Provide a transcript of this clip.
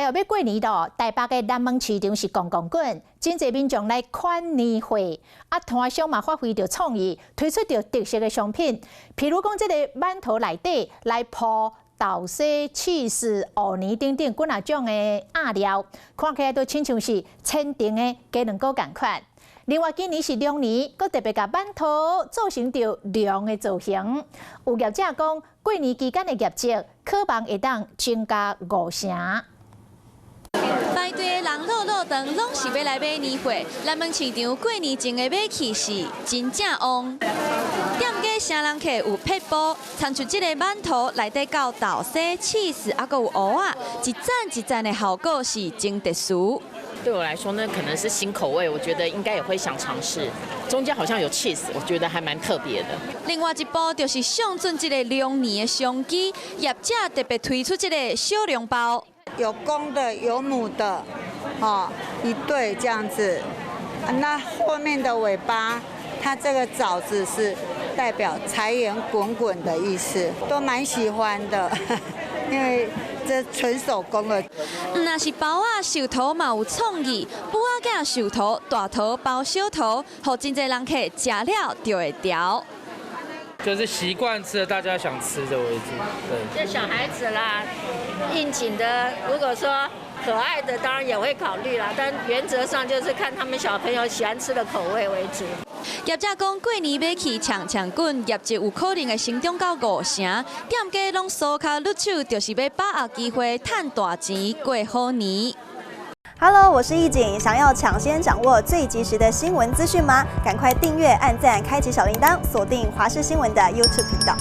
來哦，欲過年囉，台北的南門市場是戇戇滾，真濟民眾來款年貨，啊，攤商嘛發揮著創意，推出著特色的商品，譬如講這个饅頭內底來鋪豆沙、起司、芋泥等等幾若種的餡料，看起來都親像是千層的雞卵糕仝款。另外，今年是龍年，閣特別共饅頭做成著龍的造型。有業者講，過年期間的業績可望會當增加五成。排隊的人滷滷長，攏是欲來買年貨。南門市場過年前的買氣是真正旺。店家啥人客有撇步，親像這个饅頭內底攪豆沙、起司，猶閣有芋仔，一層一層的效果是真特殊。對我來說呢，可能是新口味，我覺得應該也會想嘗試。中間好像有 cheese，我覺得還蠻特別的。另外一步就是上準這个龍年的商機，業者特別推出這个小籠包。有公的有母的，哦，一對這樣子。那後面的尾巴，它這個爪子是代表財源滾滾的意思，都蠻喜歡的，因為這純手工的。毋但是包仔壽桃嘛有創意，母仔囝壽桃，大桃包小桃，予真濟人客食了就會著。就是習慣吃的，大家想吃的為主。對，就小孩子啦，應景的，如果說可愛的，當然也會考慮啦。但原則上就是看他們小朋友喜歡吃的口味為主。業者講過年買氣搶搶滾，業績有可能會成長到五成。店家攏疏跤攄手，就是欲把握機會趁大錢過好年。 Hello，我是易景，想要搶先掌握最及時的新聞資訊嗎？趕快訂閱、按讚、開啟小鈴鐺，鎖定華視新聞的 YouTube 頻道。